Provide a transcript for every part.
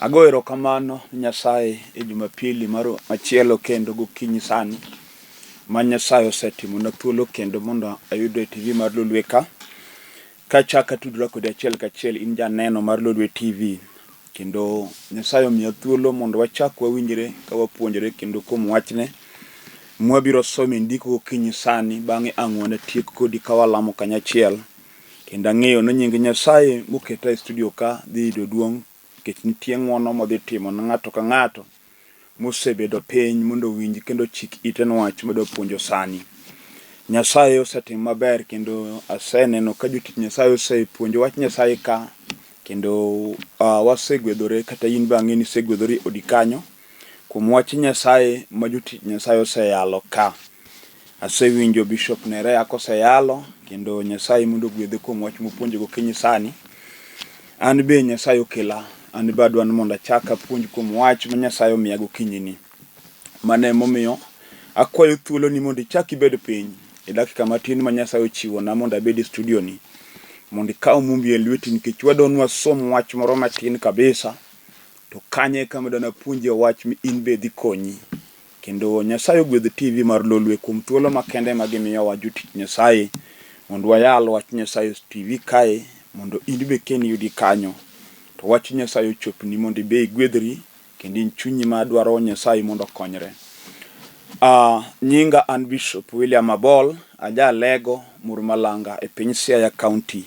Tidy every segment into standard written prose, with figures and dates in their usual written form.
Ago erokamano ne Nyasaye e Jumapili mar machielo kendo gokinyi sani ma Nyasaye osetimona thuolo kendo mondo ayud e TV mar Lolwe ka. Kachak atudora kodi achiel kachiel in janeno mar Lolwe TV kendo Nyasaye omiya thuolo mondo wachak wawinjre ka wapuonjre kendo kuom wachne mwabiro somo e ndiko gokinyi sani bang'e ang' wanatiek kodi ka walamo kanyachiel. Kendo ang'eyo ni nying Nyasaye moketa e studio ka dhi yudo duong' nikech nitie ng'wono modhi timo ne ng'ato ka ng'ato mosebedo piny mondo owinj kendo ochik ite ne wach madwa puonjo sani. Nyasaye osetimo maber kendo aseneno ka jotich Nyasaye osepuonjo wach Nyasaye ka kendo wasegwedhore kata in be ang'e ni isegwedhori e odi kanyo kuom wach Nyasaye ma jotich Nyasaye oseyalo ka. Asewinjo Bishop Nerea koseyalo kendo Nyasaye mondo ogwedhe kuom wach mopuonjo gokinyi sani. An be Nyasaye okela, an be adwa ni mondo achak apuonj kuom wach ma Nyasaye omiya gokinyi ni. Mano emomiyo akwayo thuolo ni mondo ichak ibed piny e dakika matin ma Nyasaye ochiwona mondo abed e studio ni mondo ikaw mumbi e lweti nikech wadwa ni wasom wach moro matin kabisa to kanyo e kama adwa ni apuonjie wach mi in be dhi konyi. Kendo Nyasaye ogwedh TV mar Lolwe kuom thuolo makende ma gimiyowa jotich Nyasaye mondo wayal wach Nyasaye e TV kae mondo in be keni yudi kanyo to wach Nyasaye ochopni mondo ibe igwedhri kendo in chunyi ma dwaro Nyasaye mondo okonyre. Nyinga an Bishop William Abol, aja Alego, Murmalanga e piny Siaya County.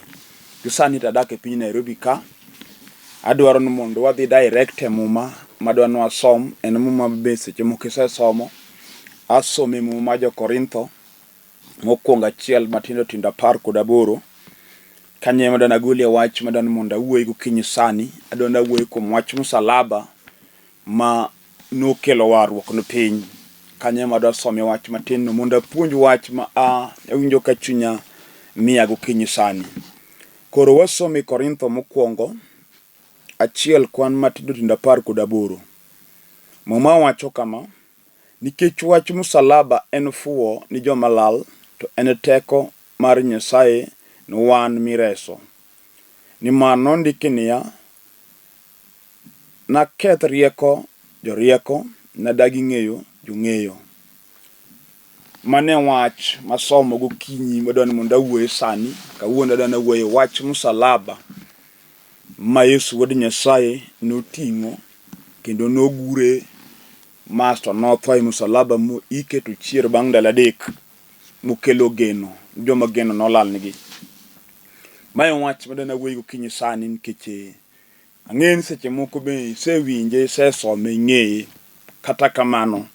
Gi sani to adak e piny Nairobi ka. Adwaro ni mondo wadhi direct e muma madwa ni wasom, en muma be seche moko isesomo. Asomo e muma mar jo Korintho mokwongo achiel matindo tindo apar kod aboro. Kanyo ema adwa ni agolie wach madwa ni mondo awuoye gokinyi sani. Adwa ni awuoye kuom wach msalaba ma nokelo warruok ne piny. Kanyo ema adwa somie wach matin no mondo apuonj wach ma awinjo ka chunya miya gokinyi sani. Koro wasomo e Korintho mokwongo achiel kwan matindo tindo apar kod aboro. Muma wacho kama, Nikech wach msalaba en fuwo ni joma lal, to en teko mar Nyasaye ni wan mireso. Nimar nondiki niya, Naketh rieko jorieko, nadagi ng'eyo jong'eyo. Mano e wach masomo gokinyi madwa ni mondo awuoye sani. Kawuono adwa ni awuoye wach msalaba ma Yesu wuod Nyasaye noting'o kendo nogure masto notho e msalaba moike to chier bang' ndalo adek mokelo geno joma geno nolalnigi. Mae wach madwa ni awuoyi gokinyi sani nikech Ang'eyo ni seche moko be isewinje, isesome, ing'eye. Kata kamano,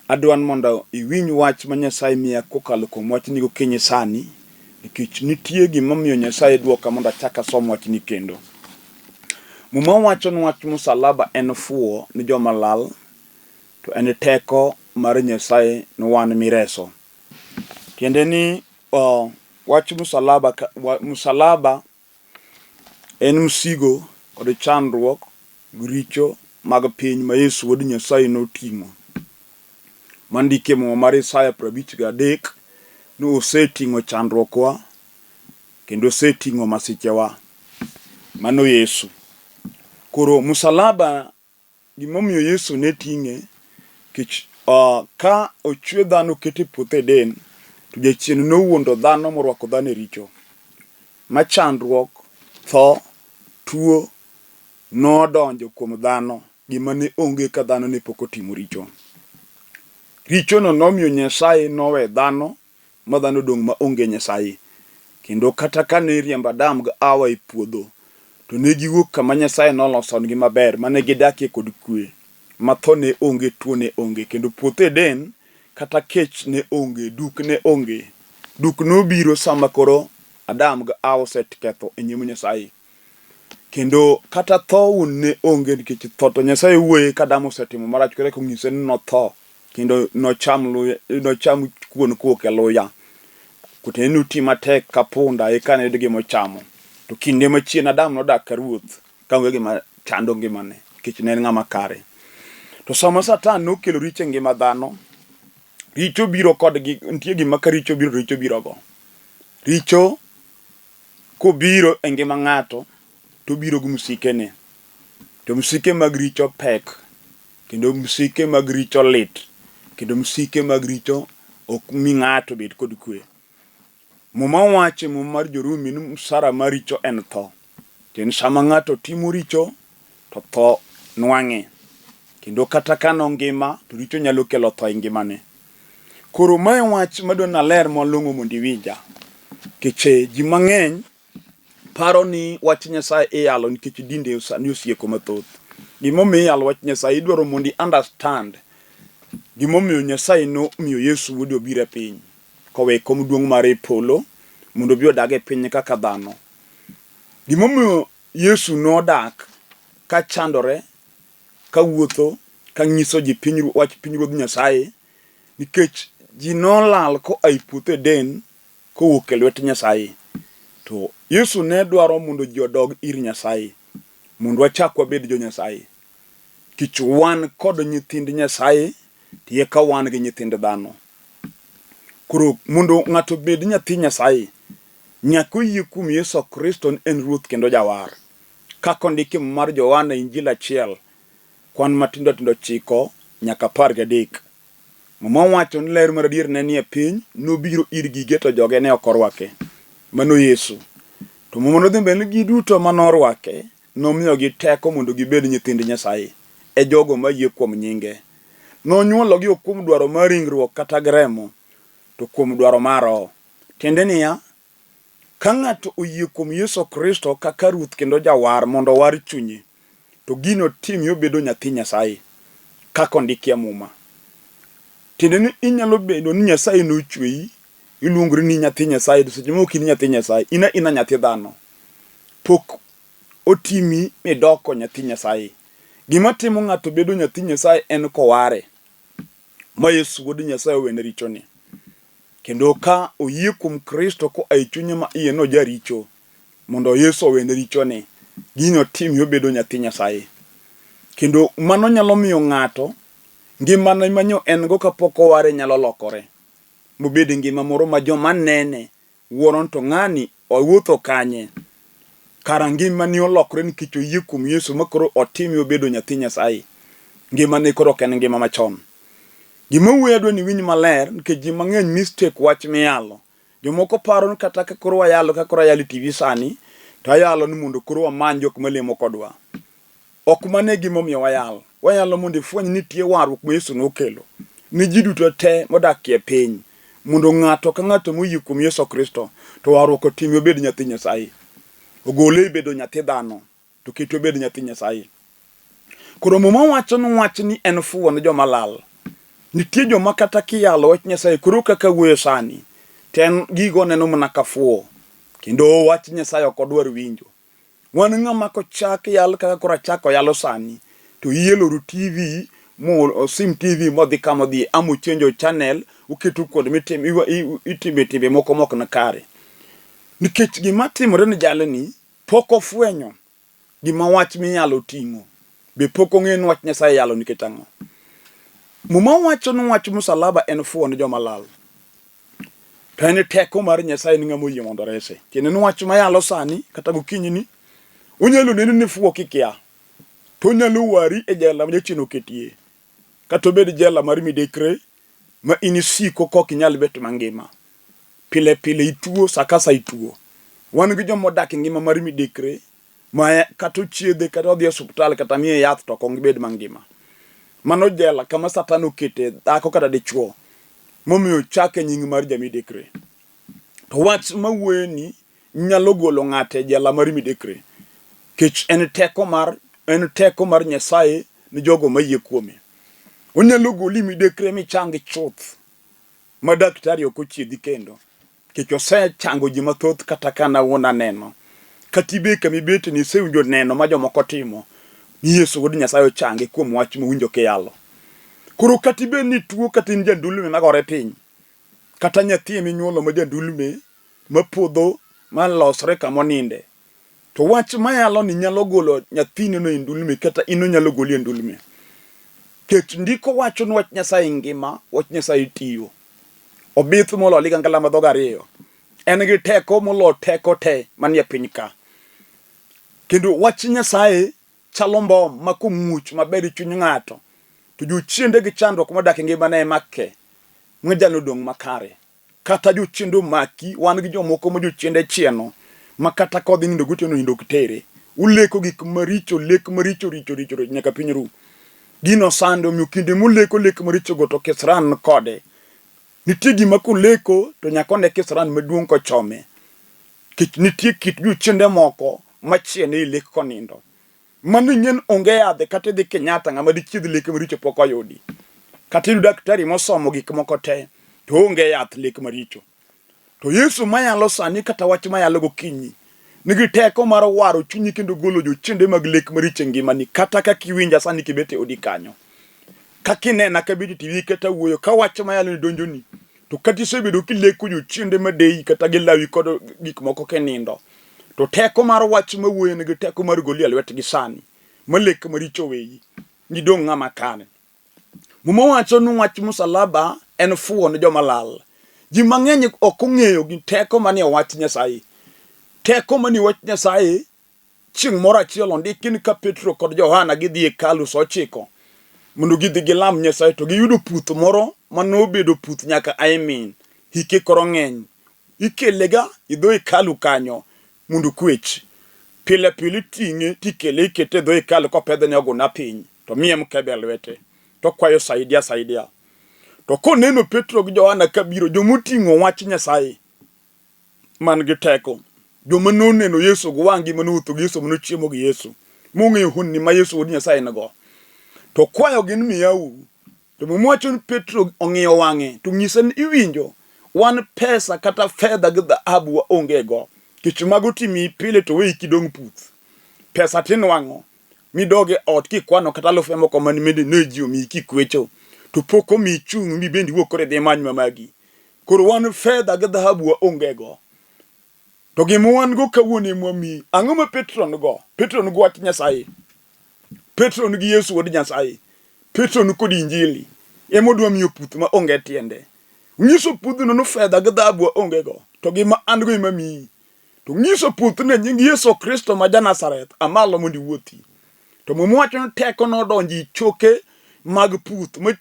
adwa ni mondo iwinj wach ma Nyasaye miya kokalo kuom wachni gokinyi sani, nikech nitie gimomiyo Nyasaye dwoka mondo achak asom wachni kendo. Muma wacho ni wach msalaba en fuwo ni joma lal, to en teko mar Nyasaye ni wan mireso. Tiende ni wach msalaba, msalaba En msigo kod chandruok gi richo mag piny ma Yesu Wuod Nyasaye noting'o. Ma ndiki e Muma mar Isaya 53 ni oseting'o chandruokwa kendo oseting'o masichewa. Mano Yesu. Koro msalaba Gimomiyo Yesu ne ting'e, kech ka ochwe dhano oket e puoth Eden, to jachien nowuondo dhano morwako dhano e richo. Ma chandruok, tho, tuo nodonjo kuom dhano, gima ne onge ka dhano ne pok otimo richo. Richono nomiyo Nyasaye nowe dhano ma dhano odong' ma onge Nyasaye. Kendo kata ka ne iriembo Adam gi Hawa e puodho, to ne giwuok kama Nyasaye nolosonigi maber, mane gidakie kod kwe, ma tho ne onge, tuo ne onge. Kendo puoth Eden, kata kech ne onge, duk ne onge. Duk nobiro sama koro Adam gi Hawa oseketho e nyim Nyasaye. Kendo kata tho wuon ne onge nikech tho to Nyasaye wuoye ka Adam osetimo marach koro eka onyise ni notho kendo nocham luya, nocham kuon kowuok e luya. Kotiende ni oti matek ka punda eka noyud gima ochamo. To kinde machien Adam nodak ka ruoth ka onge gima chando ngimane nikech ne en ng'ama kare. To sama Satan nokelo richo e ngima dhano, richo biro kod gi, nitie gima ka richo biro to richo biro go. Richo Kobiro e ngima ng'ato, to obiro gi msikene. To msike mag richo pek, kendo msike mag richo lit, kendo msike mag richo ok mi ng'ato bed kod kwe. Muma wacho e Muma mar Jo-Rumi ni msara mar richo en tho. Tiende sama ng'ato timo richo to tho nwang'e. Kendo kata ka nongima to richo nyalo kelo tho e ngimane. Koro mae wach madwa naler malong'o mondo iwinja. Nikech ji mang'eny paro ni wach Nyasaye iyalo nikech dinde sani osieko mathoth. Gimomiyo iyalo wach Nyasaye idwaro mondo i understand gimomiyo Nyasaye nomiyo Yesu wuode obiro e piny kowe kom duong' mare e polo mondo obi odag e piny kaka dhano. Gimomiyo Yesu nodak ka chandore, ka wuotho, ka nyiso ji piny, wach pinyruodh Nyasaye nikech ji nolal koa e puoth Eden kowuok e lwet Nyasaye. To Yesu ne dwaro mondo ji odog ir Nyasaye, mondo wachak wabed jo Nyasaye. Kich wan kod nyithind Nyasaye, to eka wan gi nyithind dhano. Koro mondo ng'ato obed nyathi Nyasaye, nyaka oyie kuom Yesu Kristo ni en Ruoth kendo Jawar. Kaka ondiki e Muma mar Johana Injili achiel, kwan matindo tindo 9 nyaka 13. Muma wacho ni ler mar adier ne nie piny, nobiro ir gige to joge ne ok orwake. Mano Yesu. To Muma nodhi mbele ni giduto ma norwake, nomiyogi teko mondo gibed nyithind Nyasaye, e jogo ma yie kuom nyinge. Nonyuologi ok kuom dwaro mar ringruok kata gi remo, to kuom dwaro mar Roho. Tiende niya, Ka ng'ato oyie kuom Yesu Kristo kaka Ruoth kendo Jawar mondo owar chunye, to gino timi obedo nyathi Nyasaye, kaka ondiki e Muma. Tiende ni inyalo bedo ni Nyasaye nochweyi, iluongori ni nyathi Nyasaye, to seche moko ok in nyathi Nyasaye, in aina nyathi dhano. Pok otimi midoko nyathi Nyasaye. Gima timo ng'ato bedo nyathi Nyasaye en koware, ma Yesu Wuod Nyasaye owene richone. Kendo ka oyie kuom Kristo koa e chunye ma iye ni ojaricho, mondo Yesu owene richone, gino timi obedo nyathi Nyasaye. Kendo mano nyalo miyo ng'ato ngimane manyo en go kapok oware nyalo lokore, mobed ngima moro ma joma nene wuoro ni to ng'ani owuotho kanye? Kara ngimani olokore nikech oyie kuom Yesu ma koro otime obedo nyathi Nyasaye. Ngimane koro ok en ngima machon. Gima wuoyo adwa ni iwinj maler nikech ji mang'eny mistake wach miyalo. Jomoko paro ni kata ka koro wayalo ka koro ayalo e TV sani to ayalo ni mondo koro wamany jok malemo kodwa. Ok mano e gimomiyo wayal. Wayalo mondo ifweny ni nitie warruok ma Yesu nokelo ne ji duto te modakie piny, mondo ng'ato ka ng'ato moyie kuom Yesu Kristo to warruok otime obed nyathi Nyasaye. Ogole e bedo nyathi dhano to kete obed nyathi Nyasaye. Koro Muma wacho ni wachni en fuwo ne joma lal. Nitie joma kata kiyalo wach Nyasaye koro kaka wuoyo sani to en gigo oneno mana ka fuwo kendo wach Nyasaye ok odwar winjo. Wan ng'ama kochak yal kaka koro achako yalo sani to iye loro TV mo osim TV modhi kama odhiye ama ochenjo channel oketo kuonde mitime itime timbe moko mok ni kare. Nikech gima timore ni jalni pok ofwenyo gima wach miyalo ting'o. Be pok ong'eyo ni wach Nyasaye yalo nikech ang'o. Muma wacho ni wach musalaba en fuwo ne joma lal. To en teko mar Nyasaye ni ng'ama oyie mondo orese. Tiende ni wach mayalo sani kata gokinyi ni onyalo neni ni fuwo kikia. To onyalo wari e jela ma jachien oketie. Kata obed jela mar midekre ma in isiko kok inyal bet mangima. Pile pile ituo, sa ka sa ituo. Wan gi joma odak e ngima mar midekre ma kata ochiedhe kata odhi e osuptal kata miye yath to ok gibed mangima. Mano jela kama Satan okete dhako kata dichuo momiyo ochake nying mar jamidekre. To wach mawuoyeni nyalo golo ng'ato e jela mar midekre kech en teko mar en teko mar Nyasaye ne jogo mayie kuome. Onyalo goli midekre michang chuth ma daktari ok ochiedhi kendo. Nikech osechango ji mathoth kata ka an awuon aneno. Kata ibe kama ibete ni isewinjo neno ma jomoko timo ni Yesu wuod Nyasaye ochange kuom wach mowinjo kiyalo. Koro kata ibed ni ituo kata in jandulme magore piny, kata nyathi ema inyuolo ma jandulme mapodho ma losre kama oninde, to wach mayalo ni nyalo golo nyathini no e ndulme kata in onyalo goli e ndulme. Nikech ndiko wacho ni wach Nyasaye ngima, wach Nyasaye tiyo. Obith molo ligangla ma dhoge ariyo. En gi teko molo teko te manie piny ka. Kendo wach Nyasaye chalo mbom ma komuoch maber e chuny ng'ato to jochiende gi chandruok modak e ngimane ema ke ma jalno dong' makare. Kata jochiende omaki, wan gi jomoko ma jochiende chieno ma kata kodhi nindo gotieno nindo ok tere. Uleko gik maricho, lek maricho richo richo richo nyaka piny ru. Gino sande omiyo kinde moleko lek marichogo to kisran kode. Nitie gima koleko to nyaka one kisran maduong' kochome. Nikech nitie kit jochiende moko machiene e lek konindo. Mano ing'en onge yadhe kata idhi Kenyatta ng'ama dichiedh leke maricho pok oyudi. Kata iyud daktari mosomo gik moko te to onge yath lek maricho. To Yesu mayalo sani kata wach mayalo gokinyi nigi teko mar waro chunyi kendo golo jochiende mag lek maricho e ngimani kata kaka iwinja sani kibet e odi kanyo. Kaka inena kabet e TV kata wuoyo ka wach mayalo ni donjoni to kata isebedo kileko jochiende madeyi kata gilawi kod gik moko kinindo to teko mar wach mawuoyo nigi teko mar goli e lwetgi sani ma lek maricho weyi nidong' ng'ama kare. Muma wacho ni wach musalaba en fuwo ne joma lal. Ji mang'eny ok ong'eyo gi teko manie wach Nyasaye. Teko manie wach Nyasaye chieng' moro achiel ondiki ni ka Petro kod Johana gidhi e hekalu sa ochiko mondo gidhi gilam Nyasaye to giyudo puth moro manobedo puth nyaka ae min hike koro ng'eny Ikelega e dho hekalu kanyo mondo okwech. Pile pile iting'e tikele ikete e dho hekalu kopedhne oguna piny, to miye mkebe e lwete, to okwayo saidia saidia. To koneno Petro gi Johana kabiro, joma oting'o wach Nyasaye man gi teko, joma noneno Yesu gi wang'gi, mane owuotho gi Yesu, mane ochiemo gi Yesu, mong'eyo honni ma Yesu wuod Nyasaye nigo, to kwayogi ni miyauru. To Muma wacho ni Petro ong'iyo wang'e to ng'ise ni iwinjo, wan pesa kata fedha gi dhahabu waonge go, kech mago timiyi pile to weyi kidong' puth. Pesa tinwang'o midog e ot kikwano kata alufe moko man mende ne ji omiyi kikwecho, to pok omiyi chung' mibendi iwuog koro idhi imany ma magi. Koro wan fedha gi dhahabu waonge go. To gima wan go kawuono ema wamiyi. Ang'o ma Petro nigo? Petro nigo wach Nyasaye. Petro nigi Yesu wuod Nyasaye. Petro ni kod Injili. Ema odwa miyo puth ma onge tiende. Nyiso pudhno ni fedha gi dhahabu aonge go, to gima an go ema miyi. To nyiso puthno e nying Yesu Kristo ma ja-Nazareth, a malo mondo iwuothi. To Muma wacho ni teko nodonjo e choke mag puth, ma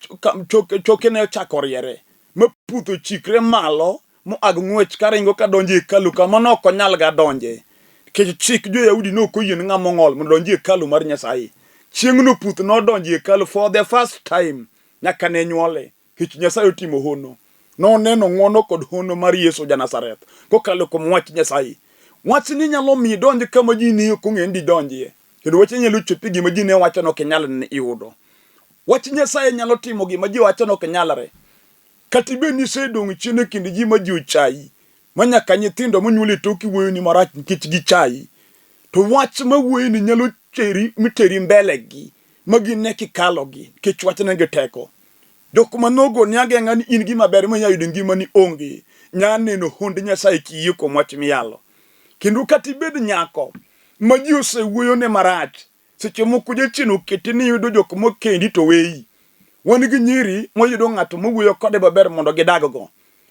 choke ne ochako riere, ma puth ochikre malo moag ng'wech karingo kadonjo e hekalu kama ne ok onyalga donje. Nikech chik jo-Yahudi ne ok oyie ni ng'ama ong'ol mondo odonj e hekalu mar Nyasaye. Chieng'no puth nodonjo e hekalu for the first time nyaka ne nyuole. Nikech Nyasaye otimo hono. Noneno ng'wono kod hono mar Yesu ja-Nazareth kokalo kuom wach Nyasaye. Wachni nyalo miyo idonj kama ji ne ok ong'eyo ni didonjie. Kendo wachni nyalo chopi gima ji ne wacho ni ok inyal yudo. Wach Nyasaye nyalo timo gima ji wacho ni ok nyalre. Kata ibed ni isedong' chien e kind ji ma ji ochayi, ma nyaka nyithindo monyuol e toki wuoyoni marach nikech gichayi, to wach ma wuoyoni nyalo teri miteri mbelegi ma gine kikalogi nikech wachne nigi teko. Jok ma nogoni ageng'a ni in gima ber ma inya yudo e ngimani onge, nya neno hond Nyasaye kiyie kuom wach miyalo. Kendo kata ibed nyako ma ji osewuoyone marach, Seche moko jachien oketi ni yudo jok mokendi to weyi. Wan gi nyiri moyudo ng'ato mowuoyo kode maber mondo gidag go.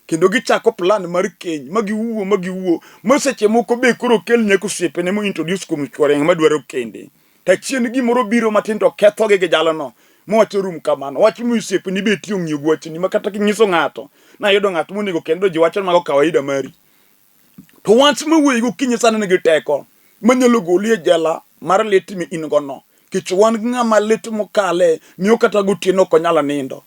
Kendo gichako plan mar keny ma giwuo ma giwuo ma seche moko be koro okel nyaka osiepene mo introduce kuom chuore ng'ama dwaro kende. To achien gimoro biro matin to kethogi gi jalno mowacho rum kamano. Wach mi osiepeni be tiyo ng'iyo gi wachni ma kata kinyiso ng'ato nayudo ng'at monego kend to ji wacho ni mago kawaida mari. To wach ma wuoyi gokinyi sani nigi teko manyalo goli e jela mar lit mi in gono. Nikech wan gi ng'ama lit mokale miyo kata gotieno ok onyal nindo.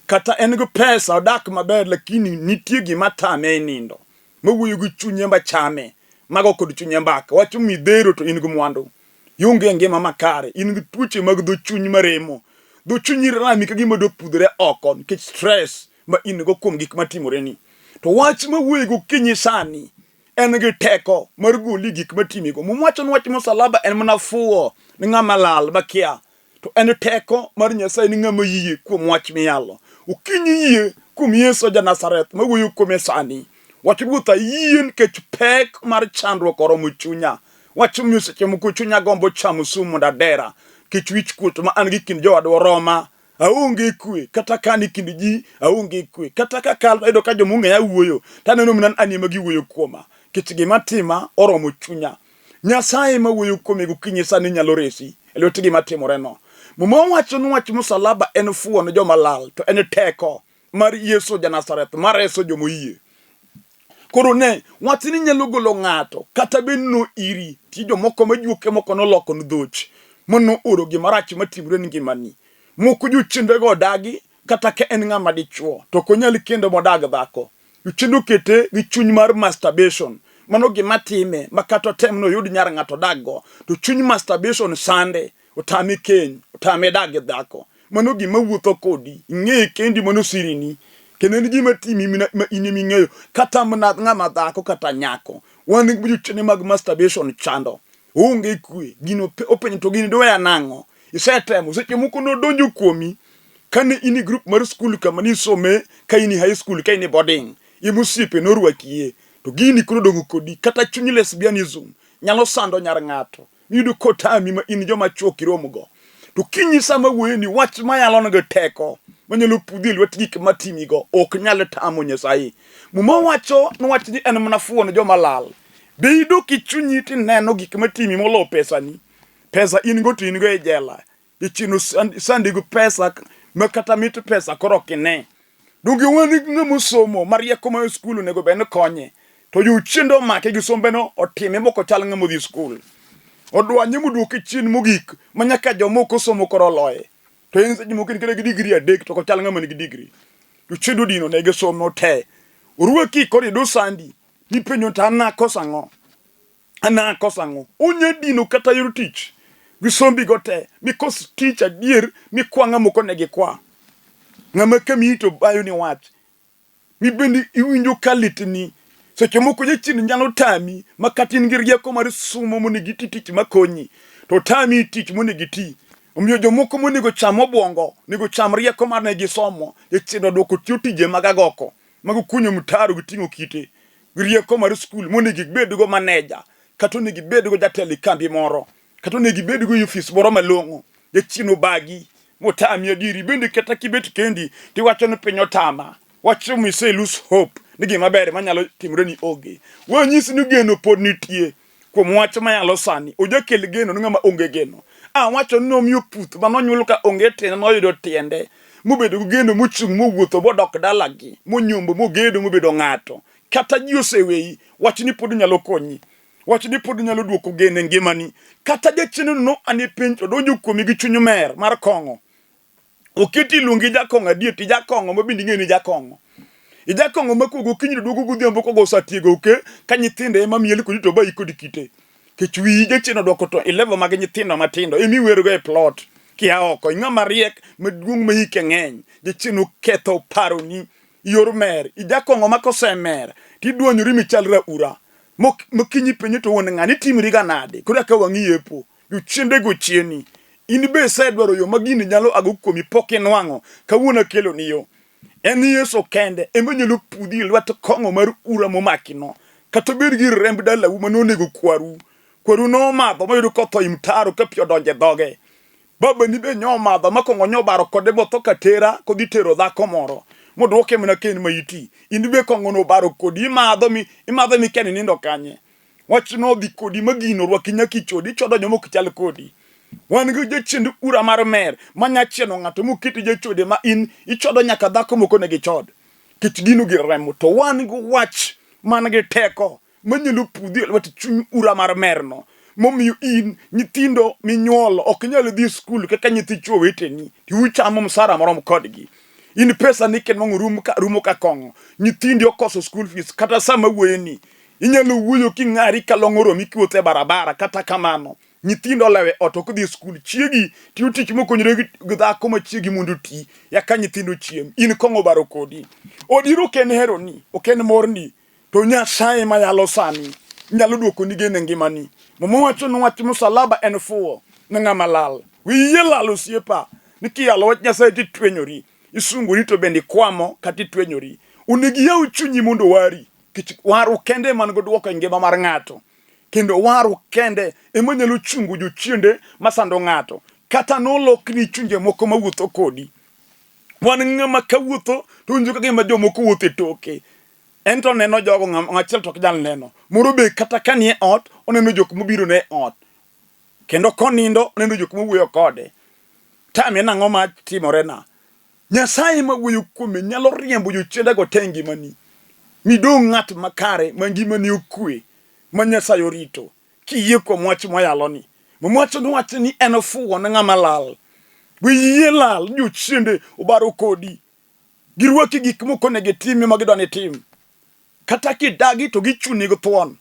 Kata en gi pesa odak maber lakini nitie gima tame e nindo. Mawuoyo gi chunye machame. Mago kod chunye mbaka. Wach midhero to in gi mwandu. Ionge e ngima makare. In gi tuoche mag dho chuny maremo. Dho chunyi rami ka gima dopudhore oko nikech stress ma in go kuom gik matimoreni. To wach ma wuoyi gokinyi sani en gi teko mar goli gik matimigo. Muma wacho ni wach musalaba en mana fuwo ni ng'ama lal makia. To en teko mar Nyasaye ni ng'ama yie kuom wach miyalo. Okinyi yie kuom Yesu ja Nazareth ma wuoyo kuome sani. Wach Ruoth ayie nikech pek mar chandruok oromo chunya. Wach miyo seche moko chunya gombo chamo sum mondo adera nikech wich kuot ma an gi kind jowadwa oroma. Aonge kwe kata ka an e kind ji, aonge kwe. Kata ka kal ayudo ka joma ong'eya wuoyo, to aneno mana an ema giwuoyo kuoma. Nikech gima tima oromo chunya. Nyasaye ma wuoyo kuome gokinyi sani nyalo resi. e lwet gima timoreno. Muma wacho ni wach musalaba en fuwo ne joma lal, to en teko mar Yesu ja Nazareth mar reso joma oyie. Koro ne wachni nyalo golo ng'ato kata bed no iri ti jomoko ma juoke moko noloko ni dhoch mano oro gimarach matimre ni ngimani. Moko jochiendego odagi kata ka en ng'ama dichuo to ok onyal kendo modag dhako. Jochiende okete gi chuny mar masturbation. Mano gima time ma kata otem ni oyud nyar ng'ato odaggo to chuny masturbation sande otame keny, otame dak gi dhako. Mano gima wuotho kodi, ing'eye kendi mano sirini. Kendo en gima timi mina, ma in ema ing'eyo kata mana ng'ama dhako kata nyako. Wan gi jochiende mag masturbation chando. Oonge kwe, gino openjo to gini doweya nang'o? Isetemo, seche moko nodonjo kuomi kane in e group mar skul kama nisome ka in e high school ka in e boarding, ema osiepe norwakie. To gini koro odong' kodi, kata chuny lesbianism nyalo sando nyar ng'ato. Miyudo kotami ma in joma chwo ok iromgo. To kinyi sama wuoyo ni wach mayalo nigi teko manyalo pudhi e lwet gik matimigo ok nyal tamo Nyasaye. Muma wacho ni wach ni en mana fuwo ne joma lal. Be idok e chunyi tineno gik matimi molo pesani? Pesa in go to in go e jela. Jachien osandi gi pesa ma kata mit pesa koro ok ine. Donge wan gi ng'ama osomo ma rieko ma skul onego bed ni konye. To jochiende omake gi sombeno otime mok ochal ng'ama odhi skul. Odwanye moduoke chien mogik ma nyaka joma ok osomo koro oloye. To en seche moko en kata gi digri adek to ok ochal ng'ama nigi digri. Jochiende odino ne gi somo te. Orwaki koro ido sandi. Ipenjo to an nakoso ang'o? An nakoso ang'o? Onya dino kata yor tich gi sombi go te mikos tich adier mikwa ng'ama ok onego ikwa. Ng'ama kamiyi to bayo ni wach. Mibende iwinjo ka litni. Seche moko jachien nyalo tami ma kata in gi rieko mar somo monego iti tich makonyi to otami tich monego iti. Omiyo jomoko monego cham obwongo, onego cham rieko mar ne gisomo, jachien odwoko tiyo tije mag agoko, mag kunyo mtaro gi ting'o kite. Gi rieko mar skul monego ibedgo maneja kata onego ibedgo jatelo e kambi moro kata onego ibedgo e ofis moro malong'o. Jachien obagi motami adieri bende kata kibet kendi tiwacho ni piny otama wacho mise lose hope ni gima ber manyalo timore ni onge. Wanyisi ni geno pod nitie kuom wach mayalo sani ojakel geno ni ng'ama onge geno. Awacho ni nomiyo puth ma nonyuol ka onge tiende noyudo tiende mobedo gi geno mochung' mowuotho modok dalagi monyombo mogedo mobedo ng'ato. Kata ji oseweyi, wachni pod nyalo konyi. Wachni pod nyalo duoko geno e ngimani. Kata jachiendno no ane penj to donjo kuomi gi chuny mer mar kong'o. Oketi iluongi jakong'o adier to ijakong'o ma bende ing'eyo ni ijakong'o. Ijakong'o ma kogo okinyi to duogo godhiambo kogo osatiego oke ka nyithindo ema miel kodi to bayi kod kite. Kech wiyi jachien odwoko to e level mag nyithindo matindo ema iwergo e plot kia oko. Ing'ama riek maduong' ma hike ng'eny. Jachien oketho paroni yor mer. Ijakong'o ma kosemer tidwanyori michal raura. Mok mokinyi penjo to wuon ng'ani itimri ga nade? Koro ka wang'i yepo. Jochiende go chieni. In be isedwaro yo ma gini nyalo ago kuomi pok inwang'o. Kawuono akeloni yo. En Yesu kende ema nyalo pudhi e lwet kong'o mar ura momakino. Kata obed gi remb dalau ma nonego kwaru. Kwaru nomadho moyudo kotho e mtaro ka pi odonjo e dhoge. Babani be nyomadho ma kong'o nyobaro kode motho katera kodhi tero dhako moro. Modwoke mana ka en maiti. In be kong'o nobaro kodi imadho mi imadho mikia ni nindo kanye. Wach nodhi kodi ma gino orwaki nyaka ichodi ichodo joma ok chal kodi. Wan gi jachiend ura mar mer ma nya chieno ng'ato moketi jachode ma in ichodo nyaka dhako mok onego ichod. Kech gino gir remo to wan gi wach man gi teko manyalo pudhi e lwet chuny ura mar merno momiyo in nyithindo minyuolo ok nyal dhi skul kaka nyithi chwo weteni to uchamo msara marom kodgi. In pesa ni kinwang'o rumo ka kong'o. Nyithindi okoso school fees kata sama wuoyeni Inyalo wuoyo king'ari ka long' oromi kiwuotho e barabara, kata kamano, nyithindo olewo e ot ok dhi e skul. Chiegi tiyo tich mokonyore gi dhako ma chiegi mondo oti, eka nyithindo ochiem. In kong'o obaro kodi. Odiro ok en heroni, ok en morni, to Nyasaye ma yalo sani nyalo duokoni geno e ngimani. Muma wacho ni wach musalaba en fuwo ne ng'ama lal. Wiyi yie lal osiepa, ni kiyalo wach Nyasaye titwenyori, isungori to bende ikwamo kata itwenyori. Onego iyaw chunyi mondo owari. Nikech warruok kende ema nigo dwoko e ngima mar ng'ato. Kendo warruok kende ema nyalo chungo jochiende masando ng'ato. Kata nolokni chunje moko mawuotho kodi. Wan ng'ama kawuotho to winjo ka gima jomoko wuotho e toke. En to oneno jogo ng'ama achiel to ok nyal neno. Moro be kata ka nie ot, oneno jok mobiro ne e ot. Kendo konindo oneno jok mawuoyo kode. Tame nang'o ma timorena? Nyasaye ma wuoyo kuome nyalo riembo jochiendego te e ngimani. Midong' ng'at makare ma ngimani okwe, ma Nyasaye orito. Kiyie kuom wach mwayaloni. Muma wacho ni wach ni en ofuwo ne ng'ama lal. We yie lal, jochiende obaro kodi. Girwaki gik moko onego itim ma gidwa ni itim. Kata kidagi to gichuni gi thuon.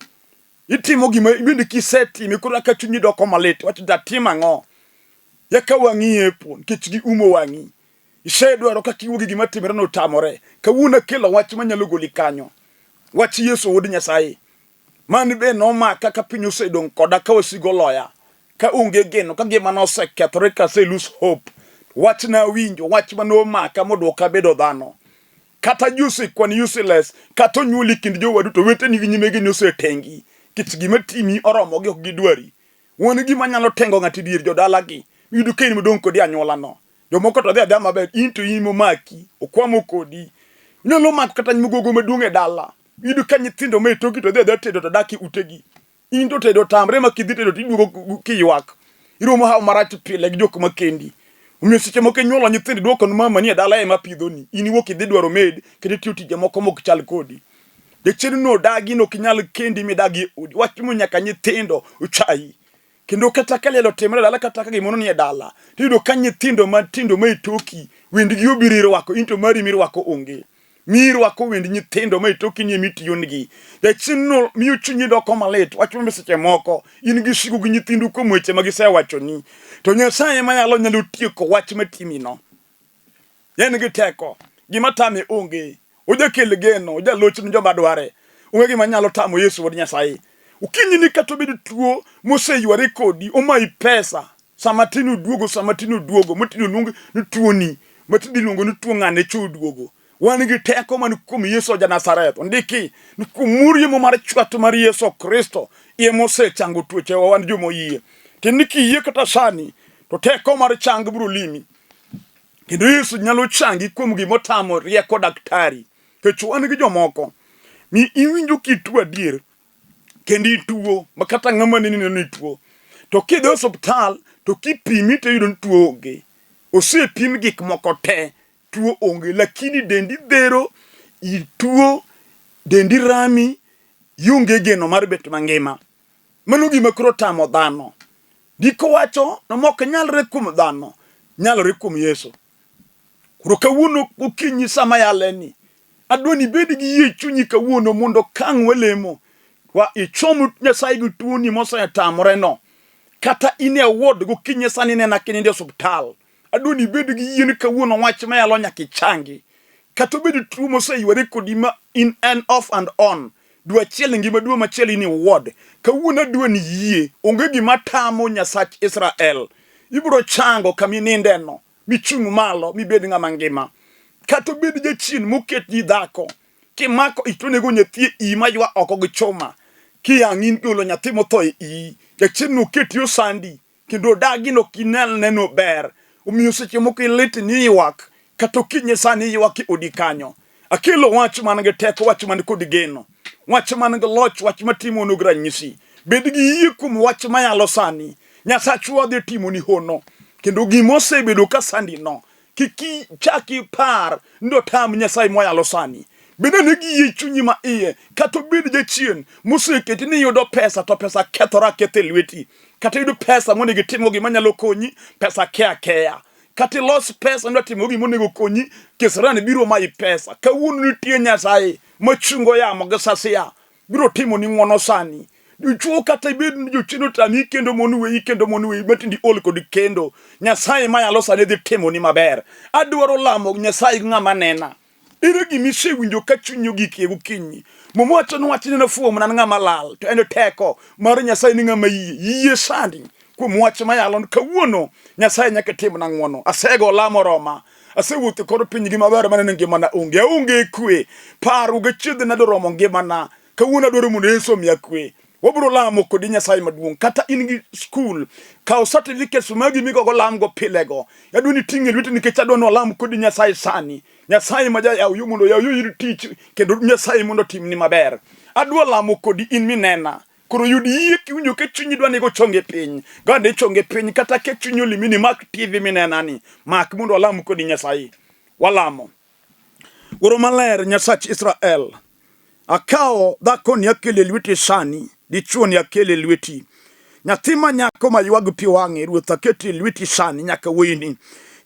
Itimo gima bende kisetime koro ka chunyi doko malit, wacho datim ang'o? Yaka wang'i yepo nikech giumo wang'i. Isedwaro kaka iwuok gi gima timore no otamore. Kawuono akelo wach manyalo goli kanyo. Wach Yesu wuod Nyasaye. Mani be nomaka ka piny osedong' koda ka wasigu oloya. Ka onge geno, ka ngimana osekethore ka ase lose hope. Wach nawinjo, wach mane omaka modwoka bedo dhano. Kata ji osekwani useless, kata onyuoli kind jowadu to weteni gi nyimegeni osetengi. Nikech gima timi oromogi ok gidwari. Wan gima nyalo tengo ng'ato e dier jodalagi. Iyudo ka in modong' kodi e anyuolano. Jomoko to dhi adhiya maber, in to in momaki, okwamo kodi. Onyalo mako kata nyimogogo maduong' e dala. Iyudo ka nyithindo ma e toki to dhi adhiya tedo to dak e utegi. In to tedo tamre ma kidhi tedo to iduogo kiywak. Iromo hawo marach pile gi jok ma kendi. Omiyo seche moko inyuolo nyithindo iduoko ne mamani e dala ema pidhoni. In iwuok idhi dwaro maid kendo itiyo tije moko mok chal kodi. Jachien no odagi ni ok inyal kendi midag e odi. Wach mo nyaka nyithindo ochayi. Kendo kata ka liel otimore e dala kata ka gimoro nie dala, tiyudo ka nyithindo matindo ma e toki wendgi obiro irwako, in to mari mirwako onge. Mirwako wend nyithindo ma e toki ni emitiyonigi. Jachien no miyo chunyi doko malit. Wach momiyo seche moko in gi sigu gi nyithindu kuom weche ma gisewachoni. To Nyasaye ema nyalo nyalo tieko wach matimino. En gi teko. Gima tame onge. Ojakel geno, ojaloch ne joma dware. Onge gima nyalo tamo Yesu wuod Nyasaye. Okinyi ni kata obed tuo moseyware kodi, omayi pesa. Sama tin oduogo, sama tin oduogo, matinde oluong ni tuoni, matinde iluongo ni tuo ng'ane cho oduogo. Wan gi teko man kuom Yesu ja Nazareth. Ondiki ni kuom mur yemo mar chwat mar Yesu Kristo ema osechango tuochewa wan joma oyie. Tiende ni kiyie kata sani, to teko mar chang biro limi. Kendo Yesu nyalo changi kuom gima otamo rieko daktari. Nikech wan gi jomoko mi iwinjo kituo adier kendo ituo ma kata ng'ama neni neno ni ituo. To kidhi e osiptal to kipimi to iyudo ni tuo onge. Osepim gik moko te, tuo onge lakini dendi dhero, ituo, dendi rami, ionge geno mar bet mangima. Mano gima koro tamo dhano. Ndiko wacho ni mok nyalre kuom dhano, nyalore kuom Yesu. Koro kawuono gokinyi sama yaleni, adwa ni ibed gi yie e chunyi kawuono mondo kang' walemo, wa ichom Nyasaye gi tuoni mosetamoreno. Kata in e ward gokinyi sani inena kinindo e osuptal, adwa ni ibed gi yie ni kawuono wach mayalo nyaka ichangi. Kata obed tuo moseyware kodi ma in en off and on, Dwe achiel ngima dwe machielo in e ward. Kawuono adwa ni yie, onge gima tamo Nyasach Israel. Ibiro chango kama inindeno, michung' malo, mibed ng'ama ngima. Kata obed jachien moketni dhako, kimako ich to onego nyathi e iyi maywa oko gi chuma. Kiyang' in golo nyathi motho e iyi, jachien noketi osandi. kendo odagi no ok inyal neno ber. Omiyo seche moko ilit ni ywak, kata okinyi sani ywak e odi kanyo. Akelo wach man gi teko, wach man kod geno, wach man gi loch, wach matimo nog ranyisi. Bed gi yie kuom wach mayalo sani. Nyasachwa dhi timoni hono. Kendo gima osebedo ka sandi no, Kik ichak ipar ni dotam Nyasaye mwayalo sani. Bed ane gi yie chunyi ma iye, kata obed jachien moseketi ni iyudo pesa to pesa kethore aketha e lweti. Kata iyudo pesa monego itimgo gima nyalo konyi, pesa ke akeya. Kata ilos pesa nidwa timogo gima onego okonyi, kisirani biro mayi pesa. Kawuono nitie Nyasaye machungo yamo gi sasia biro timoni ng'wono sani. Dichwo kata ibed ni jochien otami kendo mon weyi kendo mon weyi matindi ol kod kendo. Nyasaye mayalo sani dhi timoni maber. Adwaro lamo Nyasaye gi ng'ama nena. Ere gima isewinjo ka chunyi ogik e gokinyi? Muma wacho ni wachne nofuwo mana ng'ama lal, to en teko mar Nyasaye ni ng'ama yie. Yie sani kuom wach mayalo kawuono Nyasaye nyaka timna ng'wono. Asego lamo roma. Asewuotho kor piny gi maber maneno ngimana onge. Aonge kwe. Paro gi chiedhna doromo ngimana. Kawuono adwaro mondo Yesu omiya kwe. Wabiro lamo kodi Nyasaye maduong'. Kata in gi skul, kaw certificates magi migogo lamgo pilego. Adwa ni iting' e lweti nikech adwa ni walam kodi Nyasaye sani. Nyasaye ma jayaw yo mondo oyaw yo ir tich kendo Nyasaye mondo otimni maber. Adwa lamo kodi in minena. Koro yud yie kiwinjo ka chunyi dwa ni go chonge piny. Gane chonge piny kata ka chunyi olimi ni mak TV minenani. Mak mondo walam kodi Nyasaye. Walamo. Wuoro maler Nyasach Israel, akawo dhakoni akele lweti sani, dichuoni akele lweti. Nyathi ma nyako ma ywag pi wang'e, Ruoth akete e lweti sani nyaka wuoyini.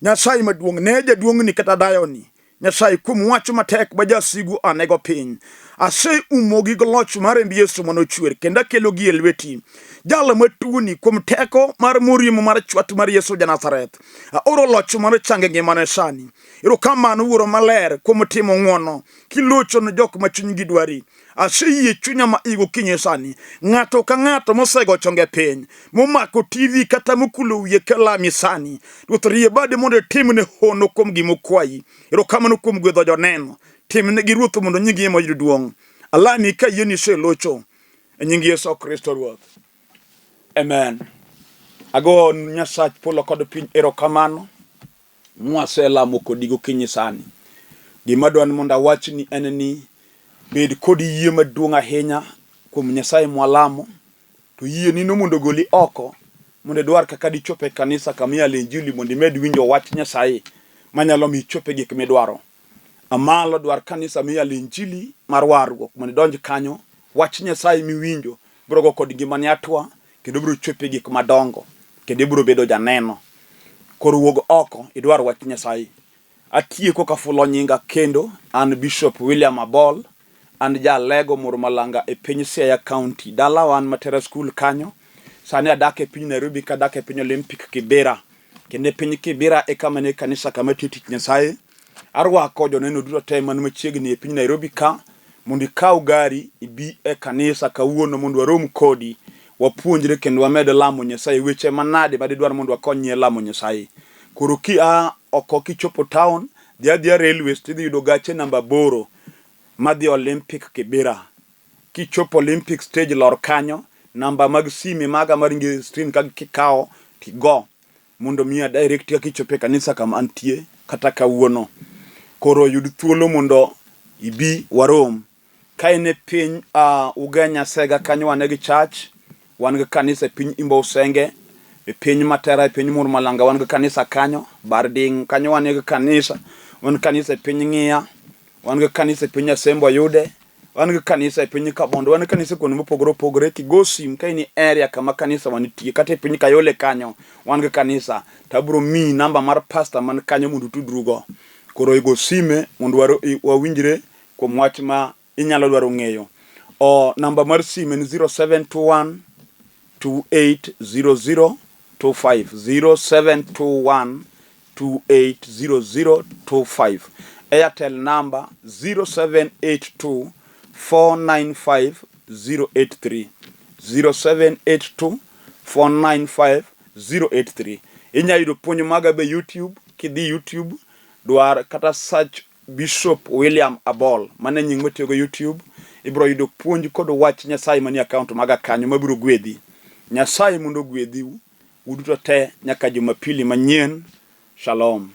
Nyasaye maduong', ne jaduong'ni kata dayoni. Nyasaye kuom wach matek ma jasigu anego piny. Aseumogi gi loch mar remb Yesu mane ochwer kendo akelogi e lweti. Jal matuoni kuom teko mar moriemo mar chwat mar Yesu ja Nazareth. Aoro loch mar change ngimane sani. Erokamano Wuoro Maler kuom timo ng'wono kilocho ne jok ma chunygi dwari. Aseyie chunya ma igo kinye sani. Ng'ato ka ng'ato mosego chonge piny, momako TV kata mokulo wiye kalami sani. Ruoth rie bade mondo itimne hono kuom gima okwayi. Erokamano kuom gwedho joneno. Timnegi Ruoth mondo nyingi ema oyud duong'. Alami ka yie ni iselocho. E nying Yesu Kristo Ruoth. Amen. Ago Nyasach polo kod piny erokamano. Mwaselamo kodi gokinyi sani. Gima adwa ni mondo awachni en ni bed kod yie maduong' ahinya kuom Nyasaye mwalamo, to yieni no mondo ogoli oko mondo idwar kaka dichop e kanisa kama iyale injili mondo imed winjo wach Nyasaye manyalo miyo ichop e gik midwaro. Amalo dwar kanisa miyale injili mar warruok mondo idonj kanyo, wach Nyasaye miwinjo biro go kod ngimani atwa kendo ibiro chopo e gik madongo kendo ibiro bedo janeno. Koro wuog oko idwar wach Nyasaye. Atieko kafulo nyinga kendo an Bishop William Abol, an ja Alego Murmalanga e piny Siaya County. Dalawa an Matera School kanyo. Sani adak e piny Nairobi kadak e piny Olympic Kibera. Kendo e piny Kibera e kama nie kanisa kama tiyo tich Nyasaye. Arwako joneno duto te man machiegni e piny Nairobi ka mondo ikaw gari ibi e kanisa kawuono mondo warom kodi wapuonjre kendo wamed lamo Nyasaye. Weche manade ma didwar mondo wakonyie e lamo Nyasaye? Koro kia oko kichopo town, dhi adhiya railways tidhi yudo gache namba aboro madhi Olympic Kibera. Kichopo Olympic stage lor kanyo, namba mag sime maga maringo e screen ka kikawo tigo mondo mi a direct kaka ichopo e kanisa kama antie kata kawuono. Koro yud thuolo mondo ibi warom. Ka in e piny uh, Ugenya Sega kanyo wan gi church, wan gi kanisa e piny Imbo Usenge, e piny Matera e piny Murmalanga wan gi kanisa kanyo, Barding kanyo wan gi kanisa, wan kanisa e piny Ng'iya, wan gi kanisa e piny Asembo Ayude, Wan gi kanisa e piny Kabondo, wan gi kanisa kuonde mopogore opogore. Kigo sim ka in e area kama kanisa wa nitie, kata e piny Kayole kanyo, wan gi kanisa. To abiro miyi namba mar pastor man kanyo mondo utudrugo. Koro igo sime mondo wawinjre kuom wach ma inyalo dwaro ng'eyo. O, namba mar sim en 0721 2800 25 0721 280025 Airtel number 0782 495 083 0782 495 083 Inya yudo puonj maga be YouTube kidhi YouTube dwar kata search Bishop William Abol mano e nying matiyogo YouTube ibiro yudo puonj kod wach Nyasaye manie account maga kanyo mabiro gwedhi Nyasaye mondo ogwedhi Uduto te nyaka Jumapili manyien. Shalom.